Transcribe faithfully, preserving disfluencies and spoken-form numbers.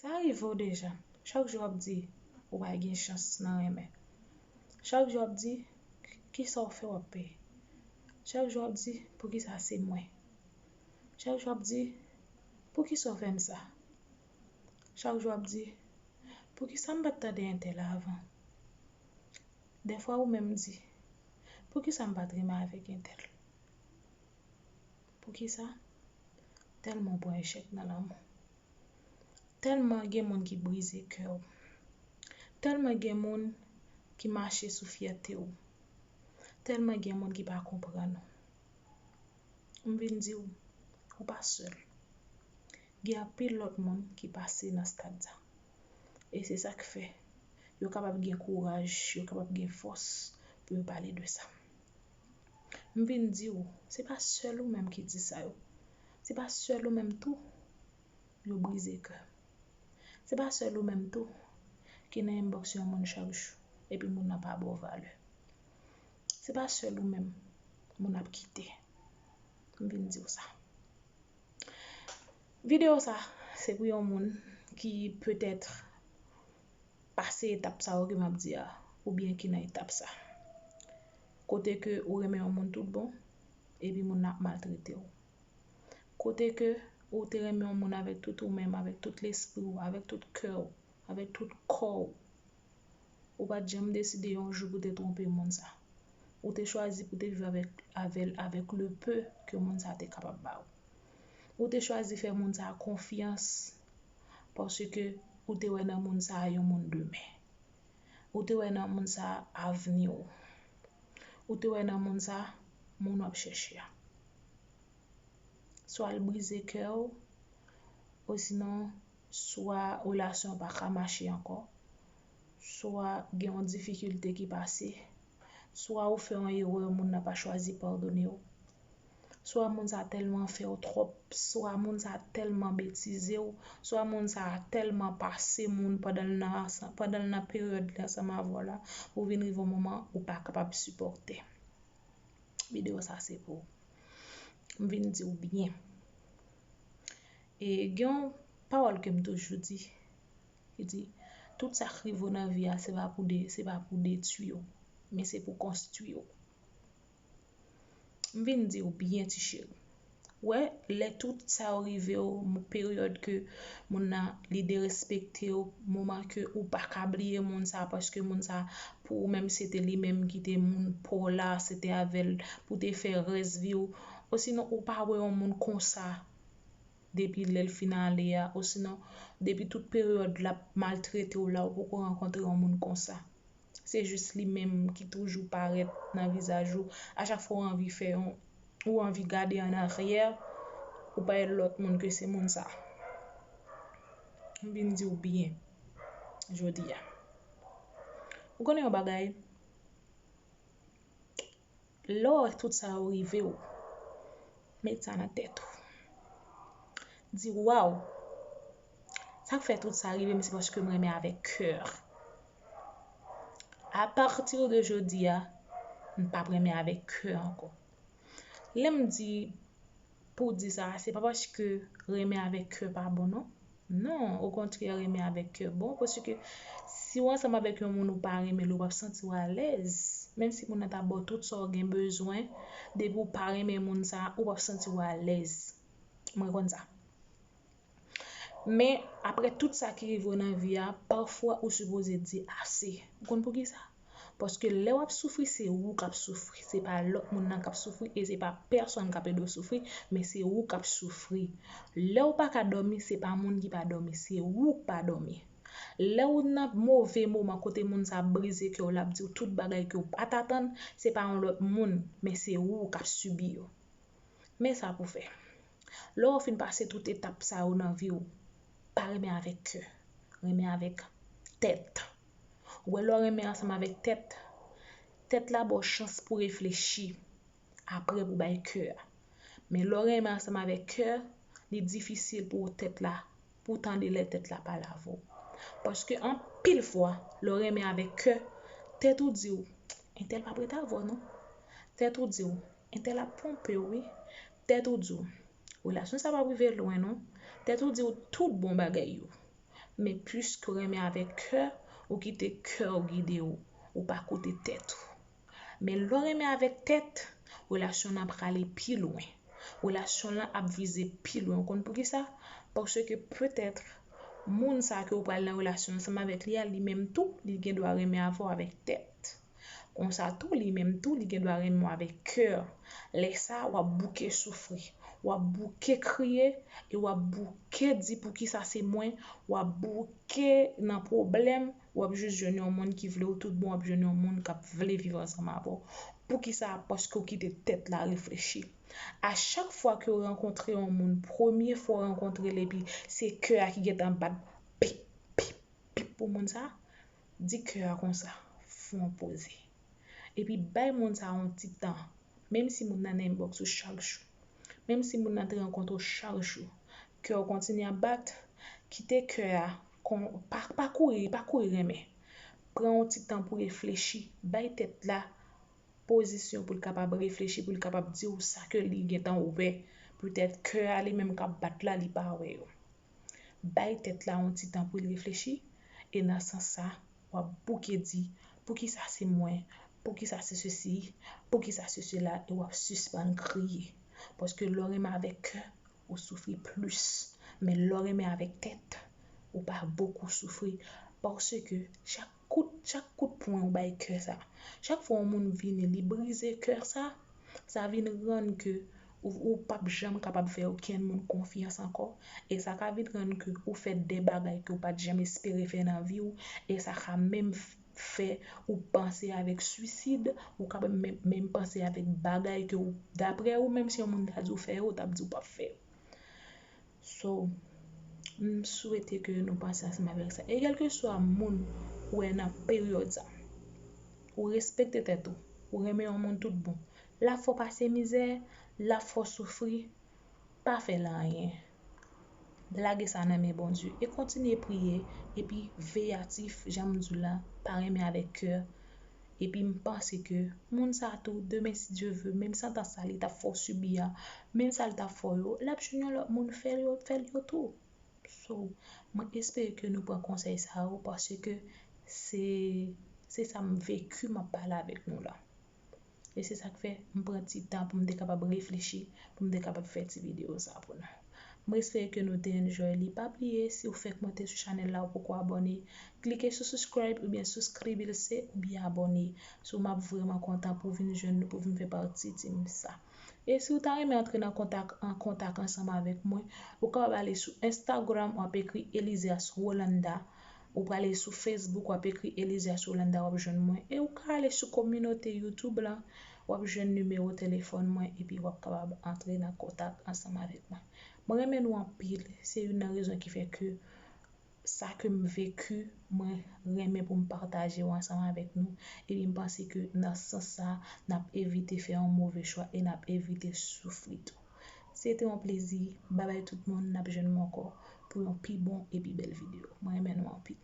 Sa rive w deja. Chak jou w ap di ou pa gen chans nan renmen. Chak jou w ap di, "Kisa w fè w ap peye?" Chak jou w ap di, "Poukisa se mwen?" Chak jou w ap di, "Poukisa w fè m sa?" Chak jou w ap di, "Poukisa m pa t tande entèl avan?" Dèfwa ou menm di, "Poukisa m pa t renmen avèk entèl?" Poukisa? Tèlman w pran echèk nan lanmou. Tèlman gen moun ki brize kè w. Tèlman gen moun ki mache sou fyète w. Tèlman gen moun ki pa konprann ou. M vin di w, ou pa sèl. Gen anpil lòt moun ki pase nan stad sa. E se sa k fè yo kapab gen kouraj, yo kapab gen fòs pou yo pale de sa. M vin di w, se pa sèl ou menm ki di sa yo. Se pa sèl ou menm tou yo brize kè. Se pa sèl ou menm tou ki nan inbox yon moun chak jou, epi moun nan pa ba w valè. Se pa sèl ou menm moun ap kite. M vin di w sa. Videyo sa, se pou yon moun ki petèt pase etap sa yo ke m ap di a, oubyen ki nan etap sa. Kote ke ou renmen yon moun tout bon, epi moun nan ap maltrete w. Kote ke ou te renmen yon moun avèk tout ou menm, avèk tout lespri w, avèk tout kè w, avèk tout kò w. Ou pa t janm deside yon jou pou te twonpe moun sa. Ou te chwazi pou te viv avèk, avè l, avèk le peu ke moun sa te kapab ba w. Ou te chwazi fè moun sa konfyans paske ou te wè nan moun sa yon moun demen. Ou te wè nan moun sa avni w. Ou te wè nan moun sa moun w ap chèche a. Swa l brize kè w, osinon swa relasyon an pa ka mache ankò, swa gen yon difikilte ki pase, swa ou fè yon erè, moun nan pa chwazi padone w, swa moun sa tèlman fè w twòp, swa moun sa tèlman betize w, swa moun sa tèlman pase moun pandan l nan, pandan l nan peryòd li ansanm avè w la, ou vin rive yon moman ou pa kapab sipòte. Videyo sa se pou ou. M vin di w byen. E gen yon pawòl ke m toujou di, ki di, tout sa k rive w nan vi a, se pa pou de, se pa pou detwi w, men se pou konstwi w. M vin di w byen, ti cheri. Wè, lè tout sa yo rive w, mo-, peryòd ke moun nan li derespekte w, moman ke ou pa ka bliye moun sa, paske moun sa pou ou menm se te li menm ki te moun pa w la, se te avè l pou te fè rès vi w. Osinon, ou pa wè yon moun konsa depi lè l fin ale a, osinon, depi tout peryòd l ap maltrete w la, ou poko rankontre yon moun konsa. Se jis li menm ki toujou parèt nan vizaj ou. A chak fwa w anvi fè yon, ou anvi gade an aryè, ou pa wè lòt moun ke se moun sa. M vin di w byen jodi a. Ou konnen yon bagay, lè w wè tout sa yo rive w, met sa nan tèt ou. Di, waw, sa k fè tout sa rive m, se paske m renmen avèk kè. A pati de jodi a, m p ap renmen avèk kè ankò. Lè m di pou w di sa, se pa paske renmen avèk kè pa bon, non. Non, okontrè, renmen avèk kè bon, paske si w ansanm avèk yon moun ou pa renmen l, ou p ap santi w alèz. Menm si moun nan ta ba w tout sa w gen bezwen, depi w pa renmen moun sa, ou p ap santi w alèz. Mwen konn sa. Men, apre tout sa ki rive w nan vi a, pafwa ou sipoze di ase. Ou konn poukisa? Paske lè w ap soufri, se ou k ap soufri. Se pa lòt moun nan k ap soufri e se pa pèsonn k ap ede w soufri, men se ou k ap soufri. Lè w pa ka dòmi, se pa moun ki pa dòmi, se ou k pa dòmi. Lè w nan move moman kote moun sa ap brize kè w, l ap di w tout bagay ke w pa t atann, se pa yon lòt moun, men se ou k ap sibi yo. Men sa pou w fè. Lè w fin pase tout etap sa yo nan vi w, pa renmen avèk kè, renmen avèk tèt. Ou wè lè w renmen ansanm avèk tèt, tèt la ba w chans pou w reflechi, apre pou w bay kè a. Men lè w renmen ansanm avèk kè, li difisil pou tèt la, pou w tande lè tèt la pale avè w. Paske anpil fwa, lè w renmen avèk kè, tèt ou di w, entèl p ap ret avè w non. Tèt ou di w, entèl ap twonpe w wi. Tèt ou di w, relasyon sa p ap rive lwen non. Tèt ou di w tout bon bagay yo. Men piske w renmen avèk kè, ou kite kè w gide w, ou pa koute tèt ou. Men lè w renmen avèk tèt, relasyon nan prale pi lwen. Relasyon nan ap vize pi lwen. Ou konn poukisa? Paske petèt, moun sa ke w pral nan relasyon ansanm avèk li a, li menm tou, li gen dwa renmen avè w avèk tèt. Konsa tou, li menm tou, li gen dwa renmen w avèk kè. Lè sa, w ap bouke soufri, w ap bouke kriye, e w ap bouke di poukisa se mwen, w ap bouke nan pwoblèm, w ap jis jwenn yon moun ki vle w tout bon, w ap jwenn yon moun k ap vle viv ansanm avè w. Poukisa? Paske w kite tèt la reflechi. A chak fwa ke w rankontre yon moun, premye fwa w rankontre l epi se kè a ki gentan bat pip, pip, pip pou moun sa, di kè a konsa, fè yon poze. Epi bay moun sa yon ti tan, menm si moun nan nan inbox ou chak jou, menm si moun nan te rankontre w chak jou, kè w kontinye ap bat, kite kè a, kon, pa, pa kouri, pa kouri renmen. Pran yon ti tan pou reflechi, bay tèt la pozisyon pou l kapab reflechi, pou l kapab di w sa ke li gentan wè. Petèt kè a li menm k ap bat la, li pa wè yo. Bay tèt la yon ti tan pou l reflechi, e nan sans sa, w ap bouke di, poukisa se mwen, poukisa se sesi, poukisa se sela, e w ap sispann kriye. Paske lè w renmen avèk kè, ou soufri plis. Men lè w renmen avèk tèt, ou pa bokou soufri. Paske chak kout, chak kout pwen ou bay kè sa, chak fwa yon moun vini, li brize kè sa, sa vin rann ke ou, ou p ap janm kapab fè okenn moun konfyans ankò. E sa ka vin rann ke ou fè de bagay ke ou pa t janm espere fè nan vi w. E sa ka menm f-, fè ou panse avèk swisid, ou ka menm, menm panse avèk bagay ke ou, daprè ou, menm si yon moun ta di w fè yo, ou t ap di w p ap fè yo. So, m swete ke nou panse ansanm avèk sa. E kèlkeswa moun ou wè nan peryòd sa, ou respekte tèt ou, ou renmen yon moun tout bon, l ap fè w pase mizè, l ap fè w soufri, pa fè l anyen. Lage sa nan men Bondye e kontinye priye, epi veyatif, jan m di w la, pa renmen avèk kè. Epi m panse ke moun sa tou, demen si Dye ve, menm santans sa li t ap fè w sibi a, menm sa l t ap fè w yo, l ap jwenn yon lòt moun fè l yo, fè l yo tou. So, mwen espere ke nou pran konsèy sa yo, paske se, se sa m veki m ap pale avèk nou la. E se sa k fè m pran ti tan pou m te kapab reflechi, pou m te kapab fè ti videyo sa pou nou. Mwen espere ke nou te enjoy li. Pa bliye, si w fèk monte sou chanèl la, ou poko abòne, klike sou subscribe oubyen subscribe se oubyen abòne. So, m ap vrèman kontan pou w vin jwenn nou, pou w vin fè pati team sa. E si w ta renmen antre nan kontak, an kontak ansanm avèk mwen, ou kapab ale sou Instagram, w ap ekri Elizias Rolanda. Ou prale sou Facebook, w ap ekri Elizias Rolanda, w ap jwenn mwen. E ou ka ale sou kominote YouTube la, w ap jwenn nimewo telefòn mwen, epi w ap kapab antre nan kontak ansanm avèk mwen. Mwen renmen nou anpil. Se youn nan rezon ki fè ke sa ke m veki, mwen renmen pou m pataje yo ansanm avèk nou. Epi m panse ke nan sans sa, n ap evite fè yon move chwa e n ap evite soufri tou. Se te yon plezi. Babay tout moun, n ap jwenn mwen ankò pou yon pi bon epi bèl videyo. Mwen renmen nou anpil.